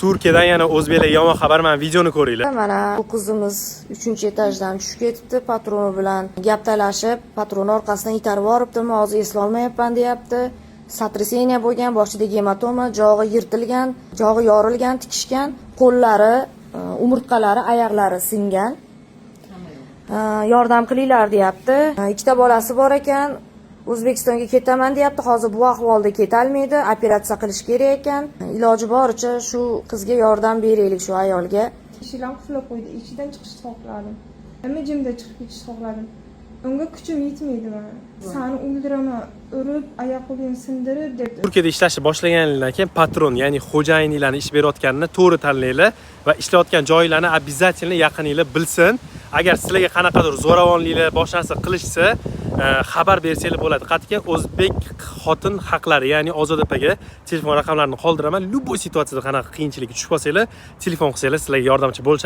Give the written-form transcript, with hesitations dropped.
Turkiyadan yana o'zbeklarga yomon xabar. Mana, videoni ko'ringlar. Mana bu qizimiz uchinchi etajdan tushib ketibdi, patroni bilan gap talashib, patroni orqasidan itarib yuboribdimi, hozir eslolmayapman deyapti. Сотрясение bo'lgan, boshida gematoma, jog'i yirtilgan, jog'i yorilgan, tikishgan, qo'llari, umurtqalari, oyoqlari singan. Yordam qilinglar deyapti. Ikkita bolasi bor ekan. O'zbekistonga ketaman deyapti. Hozir bu ahvolda ketolmaydi. Operatsiya qilish kerak ekan. Iloji boricha shu qizga yordam beraylik, shu ayolga. Eshiklarni qulflab qo'ydi. Eshigidan chiqishni xohladim. Imijimda chiqib ketishni xohladim. Unga kuchim yetmaydi mani. Sani o'ldiraman, urib, oyoq qo'lingni sindirib deb. Turkiyada ishlashni boshlaganinglardan keyin patron, ya'ni xo'jayininglarni ish berayotganini to'g'ri tanlanglar va ishlayotgan joylarni обязательно yaqininglar bilsin. Agar sizlarga qanaqadir zo'ravonliklar, boshqa narsa qilishsa, xabar bersanglar bo'ladi. Qat'iyan o'zbek xotin haqlari, ya'ni Ozoda opaga telefon raqamlarini qoldiraman. Любой situatsiyada qanaqa qiyinchilikka tushib qolsanglar, telefon qilsanglar, sizlarga yordamchi bo'lishadi.